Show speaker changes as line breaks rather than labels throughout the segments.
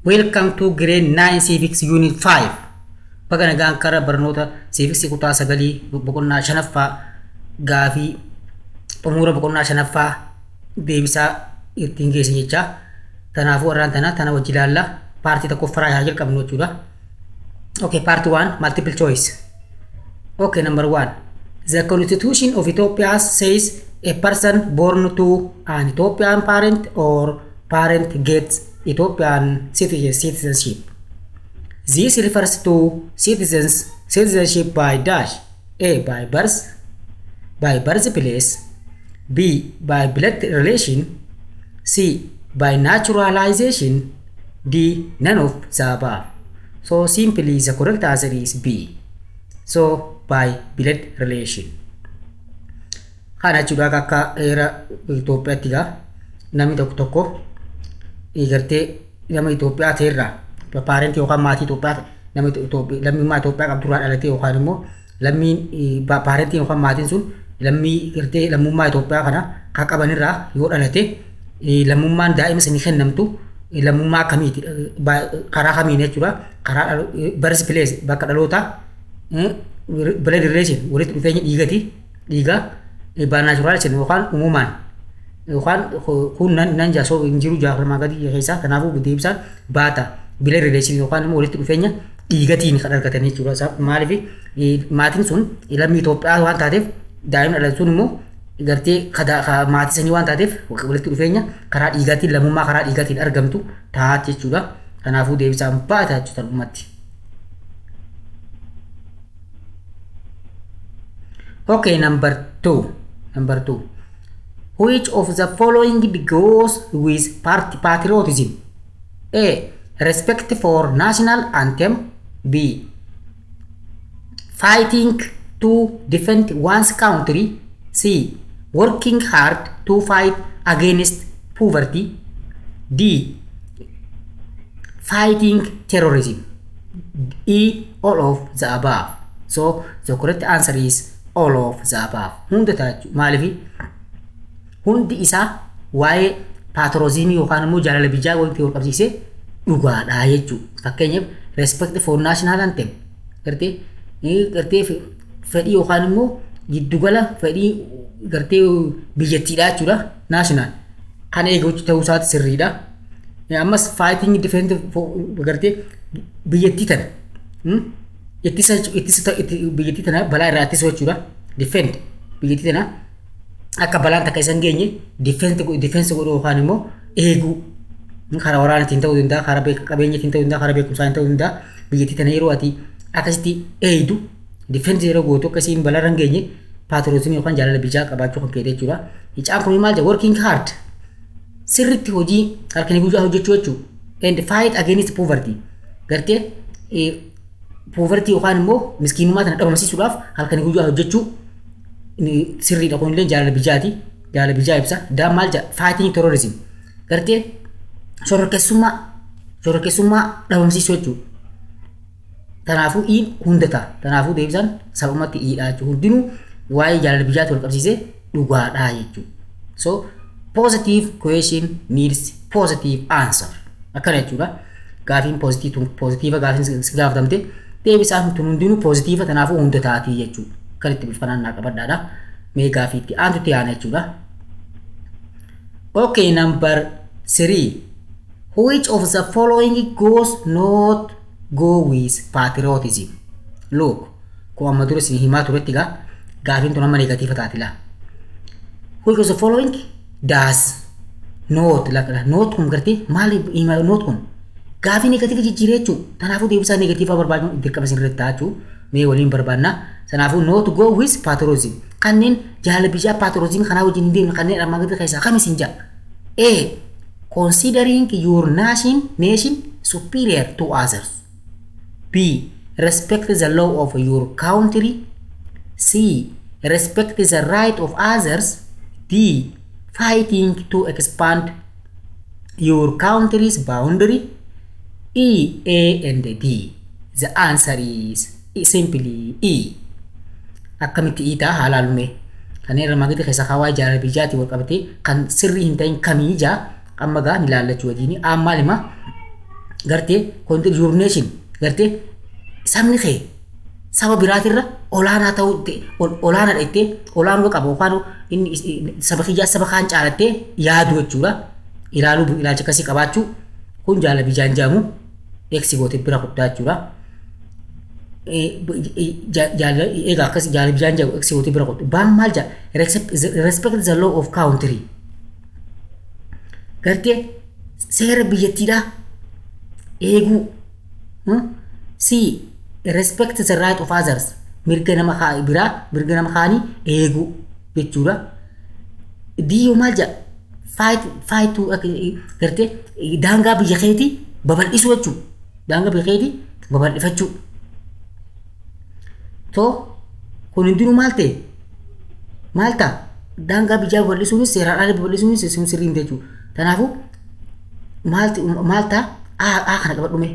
Welcome to grade 9 Civics Unit 5. Baga nagaan kara barnoota Civics kutaa sagalii boqonnaa shanaffaa gaafii xumura boqonnaa shanaffaa deebisaa ittiin geesse jecha. Kanaafuu warraan tana tana wajji ilaalla. Paartii tokkoffaraa haa jalqabnu jechuudha. Okay, part 1, multiple choice. Okay, number 1. The Constitution of Ethiopia says a person born to an Ethiopian parent or parent gets Ethiopian citizenship. This refers to citizens citizenship by dash A, by birth, by birthplace, B, by blood relation, C, by naturalization, D, none of the above. So simply the correct answer is B. So by blood relation. Kana jechuudha, akka heera Itoophiyaatti gaa namni tokko tokko gartee nama Itoophiyaa ta'erraa paarentii yookaan maatii Itoophiyaa nama lammummaa Itoophiyaa qabdurraa dhalatee yookaan immoo lammiin paarentiin yookaan maatiin sun lammii gartee lammummaa Itoophiyaa kana kan qabanirraa yoo dhalate, lammummaan daa'ima sanii kennamtu lammummaa akkamiiti, karaa kamiin jechuudha? Karaa birth place, bakka dhalootaa, blood relation, walitti dhufeenya dhiigati dhiigaa, by naturalization yookaan uumamaan yookaan kun nan nan jaasoo hin jiru jaafaramaa gadi keessaa. Kanaafuu deebisaan baata blood relation yookaan immoo walitti dhufeenya dhiigatiin kan argatan jechuudha. Maaliif? Maatiin sun lammii Itoophiyaa waan taateef, daa'imni dhalatu sun immoo gartee maatii sanii waan taateef, walitti dhufeenya karaa dhiigaatiin lammummaa karaa dhiigaatiin argamtu taat jechuudha. Kanaafuu deebisaan baata jechuudha dhumatti. Okay, number two. Number two. Which of the following goes with patriotism? A. Respect for national anthem. B. Fighting to defend one's country. C. Working hard to fight against poverty. D. Fighting terrorism. E. All of the above. So the correct answer is all of the above. Hunda ta'a. Maaliif? Hundi isaa waa'ee patriotismii yookaan immoo jaalala biyyaa walitti wal qabsiisee dhugaadha jechuudha. Fakkeenyaaf, respect for national anthem gartee fedhii yookaan immoo giddugala fedhii gartee biyyattiidha jechuudha. National kan eeguu ta'uu isaati sirriidha. Ammas fighting defend gartee biyyattii tana ittisa ittisa biyyattii tana balaa irraa ittisuu jechuudha. Defend biyyattii tana akka balaan takka isa hin geenye defense godhuu yookaan immoo eeguu, karaa waraanaatiin ta'uu danda'a, karaa qabeenyatiin ta'uu danda'a, karaa beekumsaan ta'uu danda'a. Biyyattii tana yeroo ati akkasitti eegdu, defense yeroo gootu, akkasiin balaa irra hin geenye, patriotismii yookaan jaalala biyyaa qabaachuu kan keete jechuudha. Icaan kun maal jedha? Working hard, sirriitti hojii halkanii guyyaa hojjechuu jechuudha. And fight against poverty, gartee poverty yookaan immoo miskiinummaa tana dhabamsiisuudhaaf halkanii guyyaa hojjechuu sirriidha. Kunillee jaalala biyyaati, jaalala biyyaa ibsa. Daan maal jedha? Fighting terrorism, gartee shororkeessummaa dhabamsiisuu jechuudha. Kanaafuu iin hunda ta'a. Kanaafuu deebisaan salphumatti iidha jechuudha. Hundinuu waa'ee jaalala biyyaatti wal qabsiisee dhugaadha jechuudha. So positive question needs positive answer. Akkana jechuudha. Gaafiin positive gaafiin si gaafatamte deebisaan tun hundinuu positive, kanaafuu hunda taatii jechuudha. Kan itti bifa kanaan naa qabadhaadha. Mee gaafii itti aantutti aana jechuudha. Okay, number three. Which of the following goes not go with patriotism? Look, kun amma dura isin himaa turetti gaa gaafiin tun amma negative taati laa. Which of the following does not, la not kun gartee maal hima? Not kun gaafii negative jijjiiree jechuudha. Kanaafuu deebisaa negative barbaadu dirqama isin irratti ta'a jechuudha. Mee waliin barbaannaa. Kanaafuu not go with patriotism. Kanneen jaalala biyyaa patriotism kanaa wajjin hin deemne kanneen armaan gadii keessaa kam isin jedha? A. Considering your nation superior to others. B. Respect the law of your country. C. Respect the right of others. D. Fighting to expand your country's boundary. E. A and D. The answer is simply E. Akkamitti E ta'a haa laalume. Kanneen armaan gadii keessaa hawaa jaalala biyyaatiin wal qabatee kan sirrii hin ta'in kamii jaa? Amma gaa ni laallachuu wajjin. Aan maal hima? Gartee your nation, gartee sabni kee saba biraatirra olaanaa ta'uu, olaanaadha jettee, olaanuu qaba yookaan inni saba kiyyaa saba kaan caalattee yaadu jechuudha. Ilaaluu, ilaalcha akkasii qabaachuu kun jaalala biyyaan jedhamu X gootee bira kuttaa jechuudha. Egaa akkas jaalala biyyaan jedhamu X gootee bira kuttu. Baan maal jedha? Respect the law of country. Gartee seera biyyattiidhaa eeguu. C, respect the right of others, mirga nama biraa, mirga nama kaanii eeguu jechuudha. D yoo maal jedha? Fight to, gartee daangaa biyya keetii babal'isuu jechuudha. Daangaa biyya keetii babal'ifachuu. Too kun hundinuu maal ta'e? Maal ta'a? Daangaa biyyaa babal'isuunis, seeraan ala babal'isuunis sirrii miti jechuudha. Kanaafuu maal ta'a? A kana qabadhume.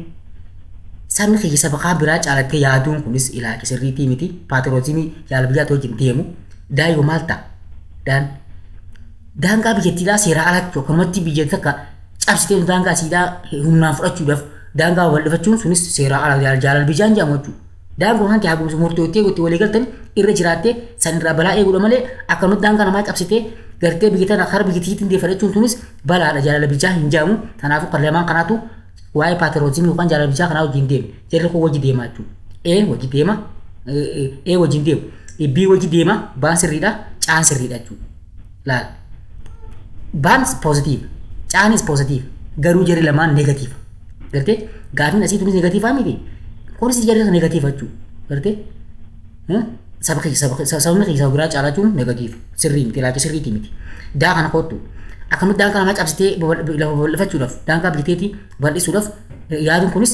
Sabni kiyya saba kaan biraa caalattee yaaduun kunis ilaalcha sirriitii miti. Patriotismii jaalala biyyaa wajjin deemu. Daayoo maal ta'a? Daan daangaa biyyattiidhaa seeraa alatti yookaan biyya takka cabsitee daangaa isiidhaa humnaan fudhachuudhaaf daangaa babal'ifachuun sunis seeraa ala jaalala biyyaan jedhamu jechuudha. Daangaa waan ta'e hagumsa murtoottee itti walii galtan irra jiraattee san irraa balaa eeguudha malee akkanumatti daangaa namaa cabsitee gartee biyya tana kara biyyattiitiin deeffachuun sunis balaadha, jaalala biyyaa hin jedhamu. Kanaafuu kan lamaan kanaatu waa'ee patriotismii yookaan jaalala biyyaa kanaa wajjin deema. Jarri kun wajji deema jechuudha. A wajji deema. A wajjin deemu. B wajji deema. Baan sirriidha. Caan sirriidha jechuudha. Laal. Baan positive. Caanis positive. Garuu jarri lamaan negative. Gartee gaafiin asii tunis negative miti. Kunis jarri negative jechuudha. Gartee saba keessa sabni keessa biraa caalachuun negative. Sirrii miti, ilaalcha sirriitii miti. Daa kana kottu. Akkamitti daangaa namaa cabsitee lafa babal'ifachuudhaaf, daangaa biyyattiitii bal'isuudhaaf yaaduun kunis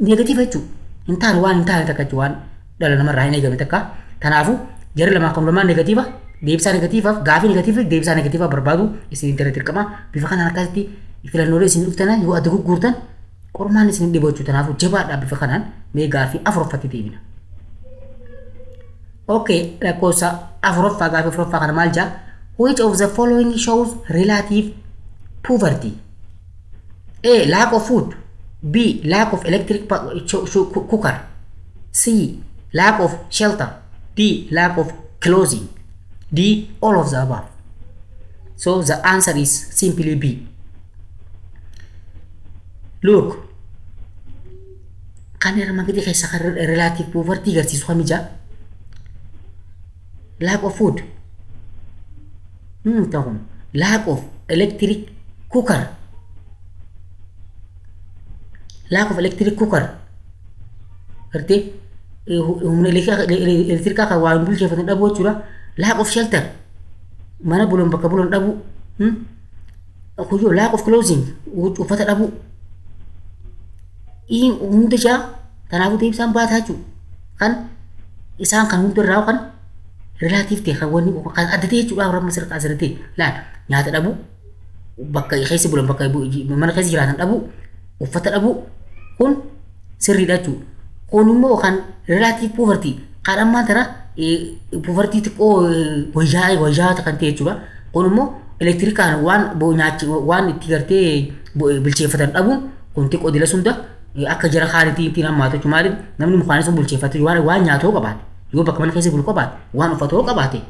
negative jechuudha. Hin taane, waan hin taane takka jechuudha, waan dhala namarraa hin eegamne takka. Kanaafuu jarri lamaan kan lamaan negative, deebisaa negativeaaf, gaafii negative deebisaa negative barbaadu isin irra dirqama. Bifa kanaan akkasitti filannoolee isin dhuftana yoo adda gurgurtan qormaan isin dhibu jechuudha. Kanaafuu jabaadhaa, bifa kanaan mee gaafii afuraffaatti deebina. Okay, lakkoofsa afuraffaa, gaafii afuraffaa kana maal jaa? Which of the following shows relative poverty? A. Lack of food. B. Lack of electric cooker. C. Lack of shelter. D. Lack of clothing. D. All of the above. So the answer is simply B. Look, kan armaan gadii keessa kan relative poverty agarsiisu kami jaa? Lack of food. Ta'u lack of electric cooker. Lack of electric cooker. Gartee humna elektirikaa kan waan bulcheeffatan dhabuu jechuudha. Lack of shelter. Mana bulan, bakka bulan dhabuu. Kuyyoo lack of clothing, uffata dhabuu. Hunda isaa kanaafuu deebisaan baataa jechuudha. Kan isaan kan hunda irraa kan relative ta'e, kan wanni kan adda ta'e jechuudha, ramma sirqa asirratti laal: nyaata dhabuu, bakka keessa bulan, bakka mana keessa jiraatan dhabuu, uffata dhabuu, kun sirriidha jechuudha. Kun immoo kan relative poverty kan ammaan tana poverty xiqqoo wayyaa wayyaa kan ta'e jechuudha. Kun immoo elektirikaan waan nyaachi waan itti gartee bilcheeffatan dhabuun kun xiqqoo dila sunda akka jara kaanitii ittiin hammaatu jechuudha. Maaliif, namni mukaan sun bilcheeffatu waan nyaatoo qabaate, yoo bakka mana keessa bulu qabaate, waan uffatoo qabaate,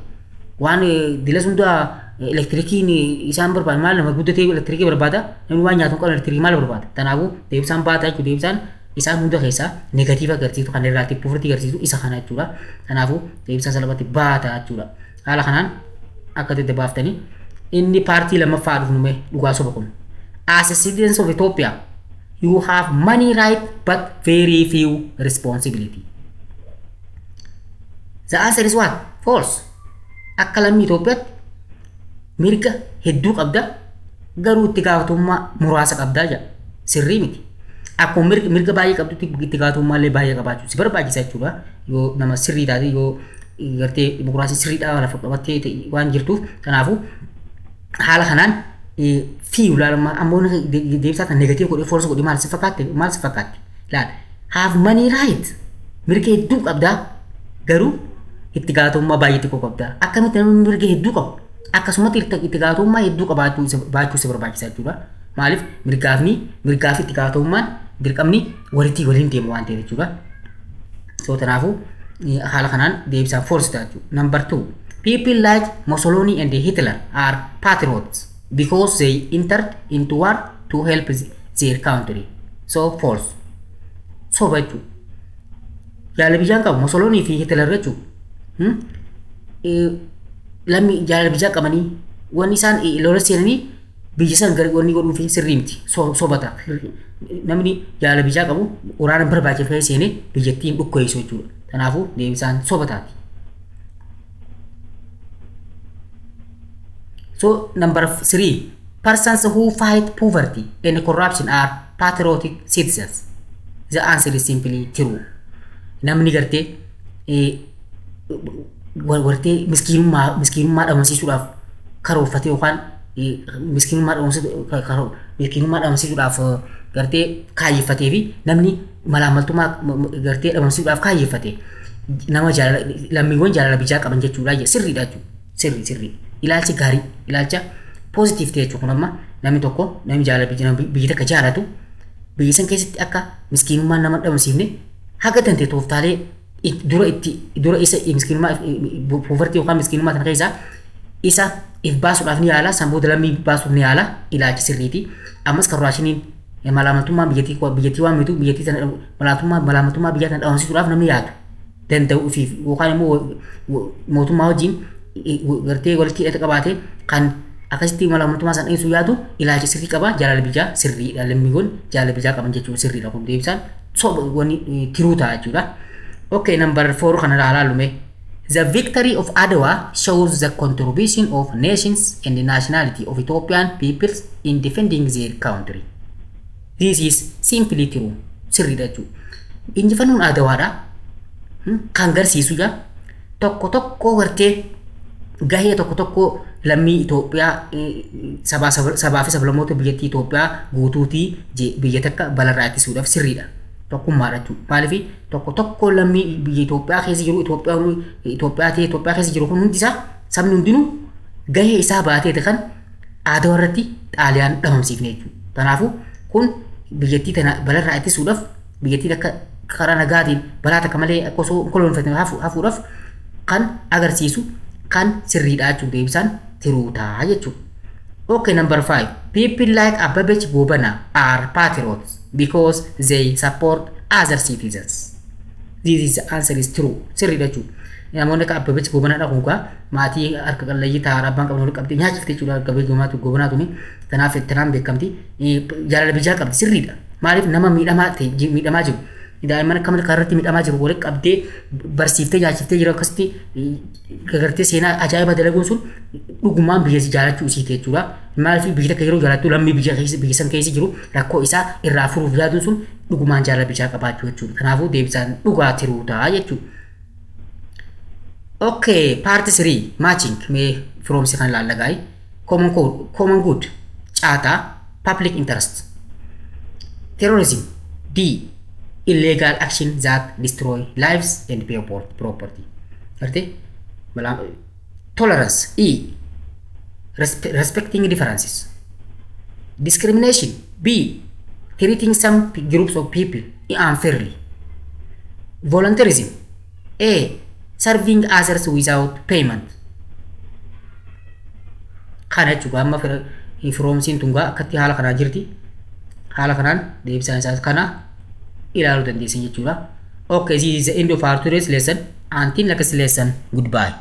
waan dila sunda elektirikiin isaan barbaada. Maal, nama guddatee elektirikii barbaada? Namni waan nyaatu qabu elektirikii maal barbaada? Kanaafuu deebisaan baata jechuudha. Deebisaan isaan hunda keessaa negative agarsiisu, kan relative poverty agarsiisu isa kana jechuudha. Kanaafuu deebisaan salphatti baata jechuudha. Haala kanaan akka itti baaftanii inni partii lammaffaa dhufnume dhugaa soba kun. As a citizens of Ethiopia, you have many right but very few responsibility. The answer is what? False. Akka lammii Itoophiyaatti mirga hedduu qabda, garuu itti gaafatamummaa muraasa qabdaa jedha. Sirrii miti. Akkuma mirga baay'ee qabdutti itti gaafatamummaa illee baay'ee qabaachuu si barbaachisa jechuudha. Yoo nama sirrii taate, yoo gartee dimokiraasii sirriidhaa lafa qabattee waan jirtuuf, kanaafuu haala kanaan fi ilaalama ammoo deebisaa kan negative godhee false godhee maal si fakkaatte? Maal si fakkaatte? Laal, have many right, mirga hedduu qabdaa, garuu itti gaafatamummaa baay'ee xiqqoo qabdaa. Akkamitti namni mirga hedduu qabu akkasumatti itti gaafatamummaa hedduu qabaachuu baachuu si barbaachisa jechuudha? Maaliif mirgaafni mirgaa fi itti gaafatamummaan dirqamni walitti waliin deemu waan ta'eef jechuudha. So kanaafuu haala kanaan deebisaan false ta'a jechuudha. Number 2, people like Mussolini and Hitler are patriots because they entered into war to help their country. So false. Soba jechuudha. Jaalala biyyaan qabu Mussolini fi Hitler jechuudha. Lammi jaalala biyyaa qabanii wanni isaan lola seenanii biyya san gara wanni godhuu fi sirrii miti, sobata. Namni jaalala biyyaa qabu waraana barbaachifee seenee biyyattiin dhukkeessu jechuudha. Kanaafuu deebisaan sobataati. So number 3, persons who fight poverty and corruption are patriotic citizens. The answer is simply true. Namni gartee wartee miskiinummaa dhabamsiisuudhaaf karoorfatee yookaan miskiinummaa dhabamsiisuudhaaf gartee kaayyeffatee fi namni malaamaltummaa gartee dhabamsiisuudhaaf kaayyeffate nama jaalala lammiiwwan jaalala biyyaa qaban jechuudha. Sirriidha jechuudha. Sirrii sirrii. Ilaalcha gaarii, ilaalcha positive ta'e jechuudha. Kun amma namni tokko, namni jaalala biyya takka jaalatu, biyya san keessatti akka miskiinummaan nama dhabamsiifne haga danda'e tooftaalee dura itti dura isa miskiinummaa, poverty yookaan miskiinummaa kana keessaa isa if baasuudhaaf ni yaala, san booda lammii baasuuf ni yaala. Ilaalcha sirriiti. Ammas corruptioniin, malaamaltummaa biyyattii waan mitu, biyyattii sana malaamaltummaa biyya sana dhabamsiisuudhaaf namni yaadu danda'u ofiif yookaan immoo mootummaa wajjin gartee walitti hidhata qabaate kan akkasitti malaamaltummaa sana dhiisuu yaadu ilaalcha sirrii qaba. Jaalala biyyaa sirriidha. Lammiiwwan jaalala biyyaa qaban jechuudha, sirriidha. Kun deebisaan soba, wanni true ta'a jechuudha. Okay, number 4 kana ilaalaa lume. The victory of Adwa shows the contribution of nations and the nationality of Ethiopian peoples in defending their country. This is simply true. Sirriidha jechuudha. Injifannoon Adawaadha. Kan garsiisu jaa tokko tokko gartee gahee tokko tokko lammii Itoophiyaa, sabaa fi sablammoota biyyattii Itoophiyaa guutuutii biyya takka balarraa ittisuudhaaf, sirriidha. Tokkummaadha jechuudha. Maaliif tokko tokko lammii biyya Itoophiyaa keessa jiru, Itoophiyaa ta'e, Itoophiyaa keessa jiru kun hundi isaa, sabni hundinuu gahee isaa baatee kan Adawaa irratti Xaaliyaan dhabamsiifne jechuudha. Kanaafuu kun biyyattii tana balarraa ittisuudhaaf, biyyattii takka karaa nagaatiin balaa takka malee akka osoo hin koloneeffatne hafuudhaaf kan agarsiisu kan sirriidha jechuudha. Deebisaan true ta'a jechuudha. Okay, number 5. People like Abebech Gobana are patriots because they support other citizens. This is the answer is true. Sirriidha jechuudha. Namoonni akka Abebech Gobanaadha kun gaa maatii harka qalleeyyii taa'an abbaan qaban walitti qabdee nyaachifte jechuudha. Abebech Gobanaa tuni kanaaf tanaan beekamti. Jaalala biyyaa qabdi, sirriidha. Maaliif nama miidhamaa ta'e, miidhamaa jiru, daa'imman akka malee irratti miidhamaa jiru walitti qabdee barsiiftee nyaachiftee jira. Akkasitti gartee seenaa ajaa'iba dalaguun sun dhugumaan biyya jaalachuu isiiti jechuudha. Maaliif biyya takka yeroo jaalattu lammii biyya keessa, biyya san keessa jiru rakkoo isaa irraa furuuf yaaduun sun dhugumaan jaalala biyyaa qabaachuu jechuudha. Kanaafuu deebisaan dhugaa true ta'a jechuudha. Okay, part 3, matching. Mee firoomsi kan ilaalla gaa'ii. Common code, common good, caataa, public interest. Terrorism, D, illegal action that destroy lives and property. Garte? Tolerance, E, respecting differences. Discrimination, B, treating some groups of people unfairly. Volunteerism, A, serving others without payment. Kana jechuudha. Amma firoomsiin tun gaa akkatti haala kanaan jirti. Haala kanaan deebisaan isaa kana ilaaluu dandeessan jechuudha. Okay, this is the end of our today's lesson. Until next lesson, goodbye.